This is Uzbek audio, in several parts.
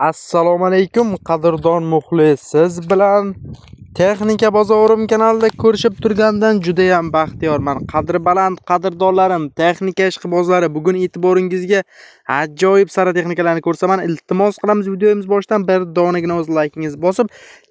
Assalomu alaykum, qadrdon muxlis. Siz bilan Texnika bozorim kanalida ko'rishib turgandan juda ham baxtiyorman. Qadri baland qadrdonlarim, texnika ishqibozlari, bugun e'tiboringizga ajoyib sara texnikalarni ko'rsataman. Iltimos qilamiz, videomiz boshidan bir donagina o'z laykingizni bosib,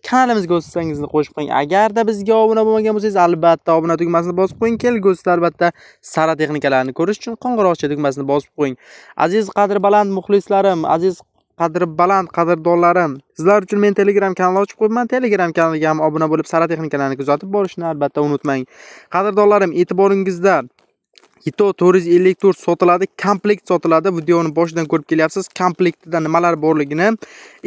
kanalimizga o'z hissangizni qo'shib qo'ying. Agarda bizga obuna bo'lmagan bo'lsangiz, albatta obuna tugmasini bosib qo'ying. Kelgusida albatta sara texnikalarni ko'rish uchun qo'ng'iroqcha tugmasini bosib qo'ying. Aziz qadri baland muxlislarim, aziz qadri baland qadrdonlarim, sizlar uchun men Telegram kanali ochib qo'yibman. Telegram kanaliga ham obuna bo'lib, sara texnikalarni kuzatib borishni albatta unutmang. Qadrdonlarim, e'tiboringizda Hito 454 sotiladi, komplekt sotiladi. Videoni boshidan ko'rib kelyapsiz. Komplektida nimalar borligini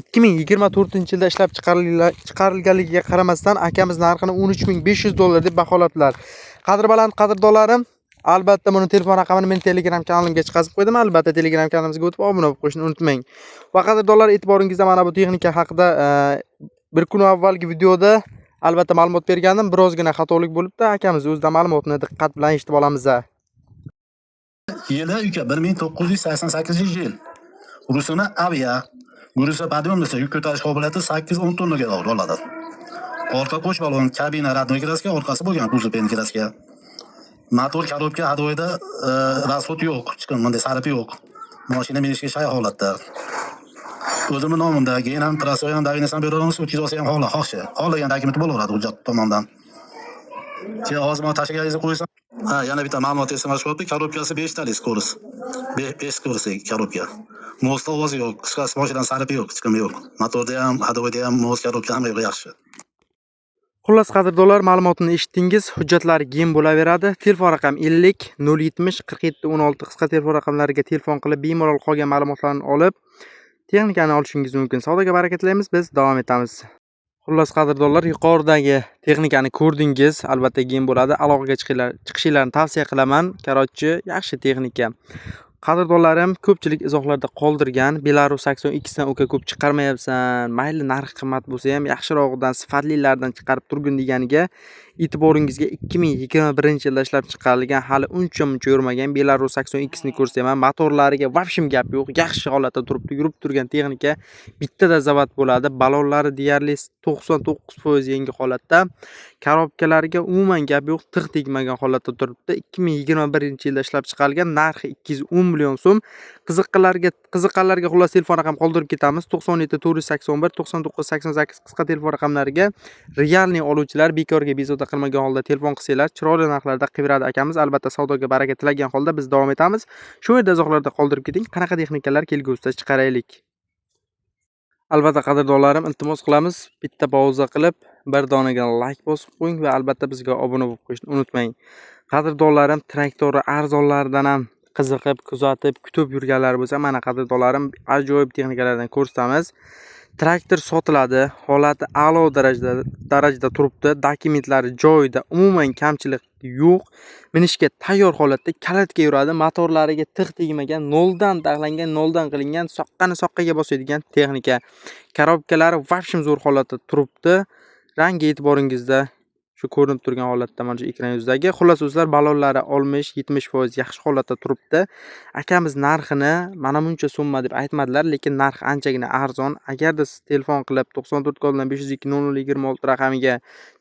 2024-yilda ishlab chiqarilganligiga qaramasdan akamiz narxini 13 500 dollar deb baholadilar. Qadri baland qadrdonlarim, albatta buni telefon raqamini men Telegram kanalimga chiqazib qo'ydim. Albatta Telegram kanalimizga o'tib obuna bo'lib qo'yishni unutmang. Va qadrdonlar, e'tiboringizda mana bu texnika haqida bir kun avvalgi videoda albatta ma'lumot bergandim. Birozgina xatolik bo'libdi. Akamiz o'zidan ma'lumotni diqqat bilan eshitib olamiz. Yili, uka, 1988 yil. Rusini Avia, грузоподъёмность, yuk ko'tarish qobiliyati 8-10 tonnaga oladi. Orqa qo'sh balon, kabina родной краска, orqasi bo'lgan kuzov краска. Motor, korobka, ходовойda расход yo'q, chiqim, bunday sarfi yo'q. Mashina minishga shay holatda. O'zimni nomimda, keyin ham trassa ham доверенность ham bera olamiz, o'tkazib olsa ham xohla, xohishi. Xohlagan dokumenti bo'laveradi hujjat tomondan. Keyin hozir mana tashlaganingizni qo'ysam, ha, yana bitta ma'lumot SMS chiqyapti. Korobkasi 5 talik скорость. 5 скорость korobka. Mostda ovozi yo'q, qisqasi mashinadan sarfi yo'q, chiqimi yo'q. Motorda ham, ходовойda ham, most, korobka, hamma yo'q yaxshi. Xullas, qadrdonlar, ma'lumotni eshitdingiz. Hujjatlari gen bo'laveradi. Telefon raqam 50 070 47 16, qisqa telefon raqamlariga telefon qilib, bemalol qolgan ma'lumotlarni olib, texnikani olishingiz mumkin. Savdoga baraka tilaymiz, biz davom etamiz. Xullas, qadrdonlar, yuqoridagi texnikani ko'rdingiz, albatta gen bo'ladi. Aloqaga chiqishinglarni tavsiya qilaman. Короче, yaxshi texnika. Qadrdonlarim, ko'pchilik izohlarda qoldirgan, Belarus 82 dan uka ko'p chiqarmayapsan, mayli narxi qimmat bo'lsa ham yaxshirog'idan, sifatlilaridan chiqarib turgin deganiga, e'tiboringizga 2021-yilda ishlab chiqarilgan, hali uncha muncha yurmagan Belarus 82 ni ko'rsataman. Motorlariga вообще gap yo'q, yaxshi holatda turibdi, yurib turgan texnika, bittada zavod bo'ladi. Balonlari deyarli 99% yangi holatda. Korobkalariga umuman gap yo'q, tig' tegmagan holatda turibdi. 2021-yilda ishlab chiqarilgan, narxi 210 million so'm. Qiziqqanlarga xullas telefon raqam qoldirib ketamiz. 97 481 99 88 qisqa telefon raqamlariga реальный oluvchilar bekorga bezovta qilmagan holda telefon qilsanglar, chiroyli narxlarda qilib beradi akamiz. Albatta savdoga baraka tilagan holda biz davom etamiz. Shu yerda izohlarda qoldirib keting, qanaqa texnikalar kelgusida chiqaraylik. Albatta qadrdonlarim, iltimos qilamiz, bitta pauza qilib, bir donaga layk bosib qo'ying va albatta bizga obuna bo'lib qo'yishni unutmang. Qadrdonlarim, traktori arzonlaridan ham qiziqib, kuzatib, kutib yurganlar bo'lsa, mana qadrdonlarim, ajoyib texnikalardan ko'rsatamiz. Traktor sotiladi, holati a'lo darajada turibdi, dokumentlari joyida, umuman kamchilik yo'q. Minishga tayyor holatda, kalitga yuradi, motorlariga tig' tegmagan, noldan taxlangan, noldan qilingan, soqqani soqqaga bosadigan texnika. Korobkalari вообще zo'r holatda turibdi. Rangi e'tiboringizda, shu ko'rinib turgan holatda mana shu ekran yuzidagi. Xullas o'zlar, balonlari 60-70% yaxshi holatda turibdi. Akamiz narxini mana buncha summa deb aytmadilar, lekin narxi anchagina arzon. Agarda siz telefon qilib 94 koddan 502 00 26 raqamiga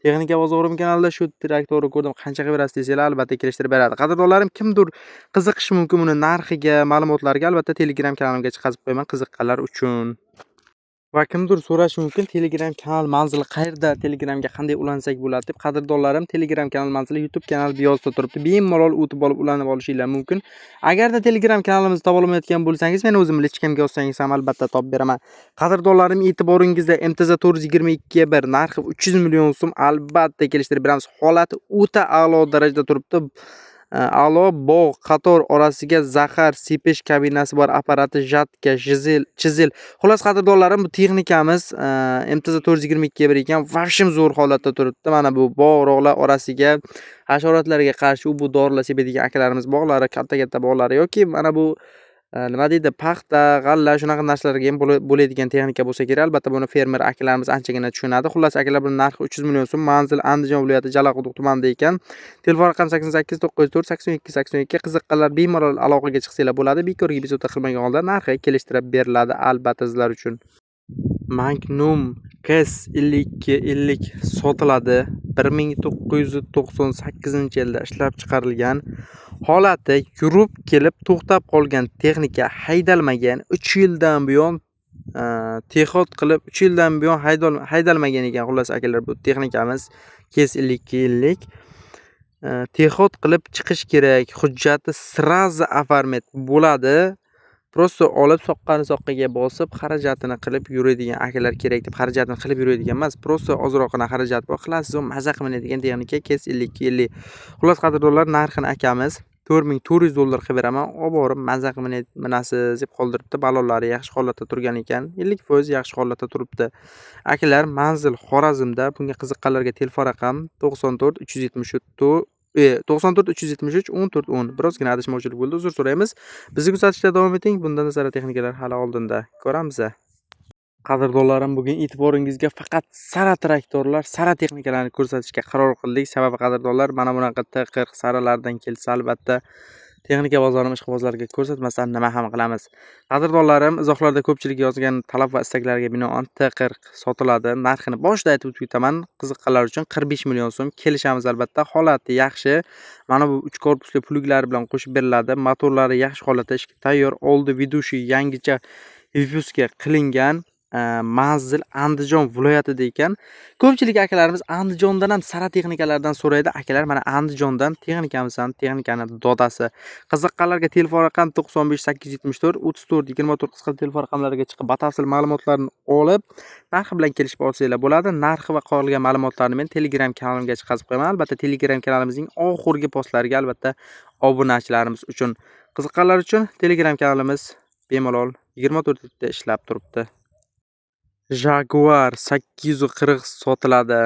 "Texnika bozorim kanalida shu traktorni ko'rdim, qancha qilib berasiz?" desanglar, albatta kelishtirib beradi. Qadrdonlarim, kimdir qiziqishi mumkin buni narxiga, ma'lumotlarga, albatta Telegram kanalimga chiqazib qo'yaman qiziqqanlar uchun. Va kimdir so'rashi mumkin, Telegram kanal manzili qayerda, Telegramga qanday ulansak bo'ladi deb. Qadrdonlarim, Telegram kanal manzili YouTube kanal biosida turibdi. Bemalol o'tib olib ulanib olishinglar mumkin. Agarda Telegram kanalimizni topa olmayotgan bo'lsangiz, meni o'zim личка mga yozsangiz ham albatta topib beraman. Qadrdonlarim, e'tiboringizda MTZ 422 1, narxi 300 million so'm, albatta kelishtirib beramiz. Holati o'ta a'lo darajada turibdi. A'lo bog', qator orasiga zahar sepish kabinasi bor, apparati, жатка, jizel, chizel. Xullas qadrdonlarim, bu texnikamiz MTZ 422 1 ekan, вообще zo'r holatda turibdi. Mana bu bog'-rog'lar orasiga hasharotlarga qarshi u bu dorilar sepadigan akalarimiz bog'lari, katta-katta bog'lari yoki mana bu nima deydi, paxta, g'alla, shunaqa narsalarga ham bo'ladigan texnika bo'lsa kerak. Albatta buni fermer akalarimiz anchagina tushunadi. Xullas akalar, buni narxi 300 million so'm. Manzil Andijon viloyati, Jalaquduq tumanida ekan. Telefon raqami 88 904 82 82. Qiziqqanlar bemalol aloqaga chiqsanglar bo'ladi. Bekorga bezovta qilmagan holda narxi kelishtirib beriladi albatta sizlar uchun. Magnum KS 5250 sotiladi. 1998-yilda ishlab chiqarilgan. Holati yurib kelib to'xtab qolgan texnika, haydalmagan. 3 yildan buyon texod qilib 3 yildan buyon haydalmagan ekan. Xullas akalar, bu texnikamiz KS 5250 texod qilib chiqish kerak. Hujjati сразу оформить bo'ladi. Просто olib soqqani soqqaga bosib, xarajatini qilib yuradigan akalar kerak deb, xarajatini qilib yuradigan emas, просто ozroqgina xarajat bor, qilasiz, maza qilib minadigan texnika KS 5250. Xullas qadrdonlar, narxini akamiz 4400 dollar qilib beraman, olib borib maza qilib minasiz deb qoldiribdi. Balonlari yaxshi holatda turgan ekan, 50% yaxshi holatda turibdi. Akalar, manzil Xorazmda. Bunga qiziqqanlarga telefon raqam 94 374 94 373 14 10. Birozgina adashmovchilik bo'ldi, uzr so'raymiz. Bizni kuzatishda davom eting. Bundan sara texnikalar hali oldinda. Ko'ramiz. Qadrdonlarim, bugun e'tiboringizga faqat sara traktorlar, sara texnikalarni ko'rsatishga qaror qildik. Sababi qadrdonlar, mana bunaqa T40 saralardan kelsa, albatta texnika bozorimiz ishqibozlariga ko'rsatmasdan nima ham qilamiz. Qadrdonlarim, izohlarda ko'pchilik yozgan talab va istaklarga binoan T40 sotiladi. Narxini boshida aytib o'tib ketaman. Qiziqqanlar uchun 45 million so'm, kelishamiz albatta. Holati yaxshi. Mana bu 3 korpusli pluglari bilan qo'shib beriladi. Motorlari yaxshi holatda, ishga tayyor. Oldi ведущий yangicha выпуска qilingan. Manzil Andijon viloyatida ekan. Ko'pchilik akalarimiz Andijondan ham sara texnikalardan so'raydi. Akalar, mana Andijondan texnikamiz ham, texnikani dodasi. Qiziqqanlarga telefon raqam 95 874 34 24 qisqa telefon raqamlariga chiqib, batafsil ma'lumotlarni olib, narxi bilan kelishib olsanglar bo'ladi. Narxi va qolgan ma'lumotlarni men Telegram kanalimga chiqazib qo'yaman. Albatta Telegram kanalimizning oxirgi postlariga, albatta obunachilarimiz uchun. Qiziqqanlar uchun Telegram kanalimiz bemalol 24 ta ishlab turibdi. Jaguar 840 sotiladi.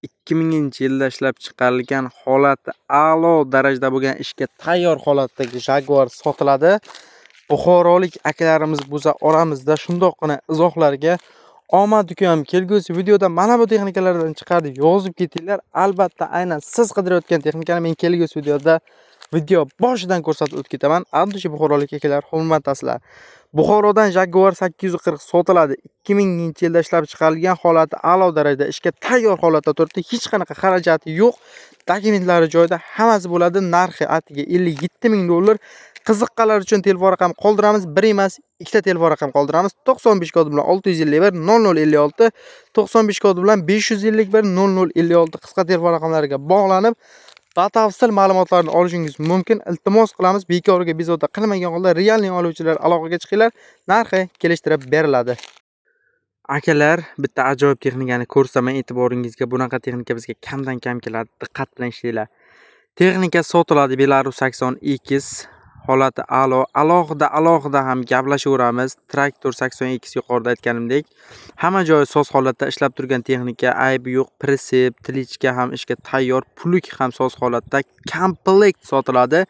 2000-yilda ishlab chiqarilgan, holati a'lo darajada bo'lgan, ishga tayyor holatdagi Jaguar sotiladi. Buxorolik akalarimiz bo'lsa oramizda, shundoqqina izohlarga omad ukam, kelgusi videoda mana bu texnikalardan chiqardi yozib ketinglar. Albatta aynan siz qidirayotgan texnikani men kelgusi videoda video boshidan ko'rsatib o'tib ketaman. Abdushi buxorolik akalar, hurmatlasizlar. Buxorodan Jaguar 840 sotiladi. 2000-yilda ishlab chiqarilgan, holati a'lo darajada, ishga tayyor holatda turibdi. Hech qanaqa xarajati yo'q. Dokumentlari joyida, hammasi bo'ladi. Narxi atiga 57 ming dollar. Qiziqqanlar uchun telefon raqam qoldiramiz. Bir emas, ikkita telefon raqam qoldiramiz. 95 kodi bilan 651 0056, 95 kodi bilan 551 0056 qisqa telefon raqamlariga bog'lanib, batafsil ma'lumotlarni olishingiz mumkin. Iltimos qilamiz, bekorga bezovta qilmagan holda реальный oluvchilar aloqaga chiqinglar, narxi kelishtirib beriladi. Akalar, bitta ajoyib texnikani ko'rsataman e'tiboringizga. Bunaqa texnika bizga kamdan kam keladi. Diqqat bilan ishlanglar. Texnika sotiladi, Belarus 80X, holati a'lo. Alohida alohida ham gaplashaveramiz. Traktor 80X, yuqorida aytganimdek, hamma joyi soz holatda ishlab turgan texnika, aybi yo'q. Прицеп, тележка ham ishga tayyor, плуг ham soz holatda, komplekt sotiladi.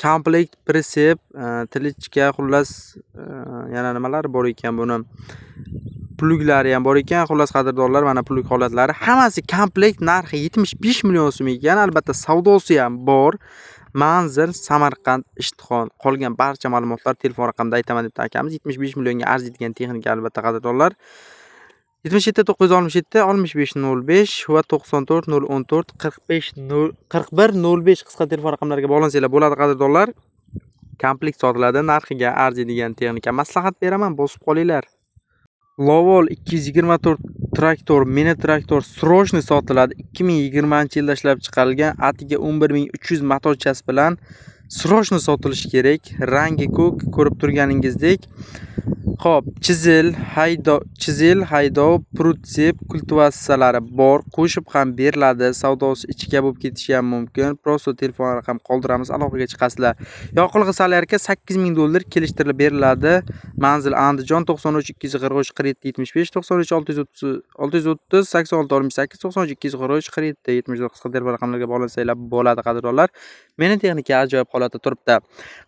Komplekt прицеп, тележка, xullas yana nimalar bor ekan buni? Плуг lari ham bor ekan. Xullas qadrdonlar, mana плуг holatlari, hammasi komplekt, narxi 75 million so'm ekan. Albatta savdosi ham bor. Manzil Samarqand, Ishtixon. Qolgan barcha ma'lumotlar telefon raqamida aytaman debdi akamiz. 75 millionga arziydigan texnika albatta qadrdonlar. 77 967 65 05 va 94 014 45 0 41 05 qisqa telefon raqamlariga bog'lansanglar bo'ladi qadrdonlar. Komplekt sotiladi, narxiga arziydigan texnika. Maslahat beraman, bosib qolinglar. Lovol 224 traktor, mini traktor срочный sotiladi. 2020-yilda ishlab chiqarilgan, atiga 11300 motorchasi bilan срочно sotilishi kerak. Rangi ko'k, ko'rib turganingizdek. Xo'p, chizel, haydov, прицеп, kultivatsiyalari bor. Qo'shib ham beriladi. Savdosi ichga bo'lib ketishi ham mumkin. Просто telefon raqam qoldiramiz, aloqaga chiqasizlar. Yoqilg'i solyarka 8000 dollar, kelishtirilib beriladi. Manzil Andijon, 93 243 47 75, 93 630 630 86 68, 93 243 47 74 qisqa telefon raqamlarga bog'lansanglar bo'ladi qadrdonlar. Meni texnika ajoyib holatda turibdi.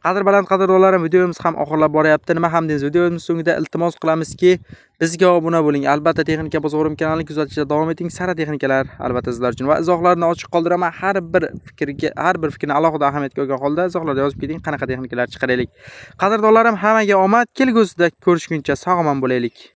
Qadr baland qadrdonlarim, videomiz ham oxirlab boryapti. Nima ham deymiz? Videomiz so'ngida iltimos qilamizki, bizga obuna bo'ling. Albatta Texnika bozorim kanalini kuzatishda davom eting. Sara texnikalar albatta sizlar uchun va izohlarni ochiq qoldiraman. Har bir fikrga, har bir fikrni alohida ahamiyatga olgan holda izohlarda yozib keting, qanaqa texnikalar chiqaraylik. Qadrdonlarim, hammaga omad. Kelgusida ko'rishguncha sog' omon bo'laylik.